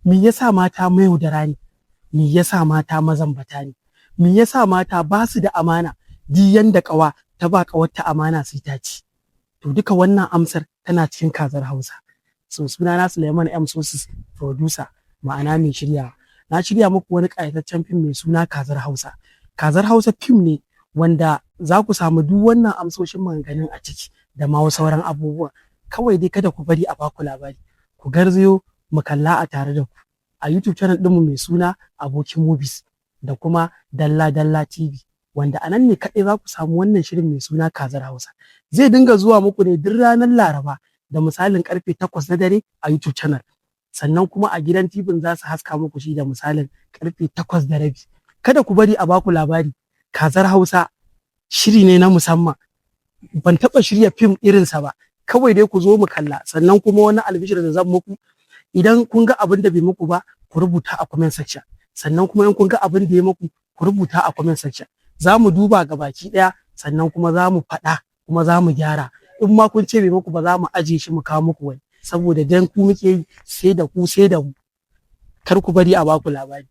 Me yasa mata mayaudara ne? Me yasa mata mazambata ne? Me yasa mata ba su da amana? Duk yanda ƙawa ta ba ƙawarta amana, sai ta ci. To, duka wannan amsar tana cikin Kazar Hausa. So sunana Suleiman M Sosis, producer, ma'ana mai shiryawa. Na shirya muku wani ƙayataccen fim mai suna Kazar Hausa. Kazar Hausa fim ne wanda za ku samu duk wannan amsoshin maganganun a ciki da ma sauran abubuwa. Kawai dai kada ku bari a baku labari, ku garzayo mu kalla a tare da ku a YouTube channel ɗinmu mai suna Abokin Movies da kuma Dalla Dalla TV, wanda a nan ne kaɗai za ku samu wannan shirin mai suna Kazar Hausa. Zai dinga zuwa muku ne duk ranar Laraba da misalin karfe 8 na dare a YouTube channel, sannan kuma a gidan TV za su haska muku shi da misalin karfe 8:30. Kada ku bari a baku labari. Kazar Hausa shiri ne na musamman, ban taɓa shirya fim irinsa ba. Kawai dai ku zo mu kalla. Sannan kuma wani albishir da zan muku: idan kun ga abin da bai muku ba, ku rubuta a comment section. Sannan kuma in kun ga abin da ya muku, ku rubuta a comment section. Za mu duba ga baki ɗaya, sannan kuma za mu faɗa, kuma za mu gyara. In ma kun ce bai muku ba, za mu aje shi mu kawo muku wani, saboda dan ku muke yi, sai da ku sai da mu. Kar ku bari a baku labari.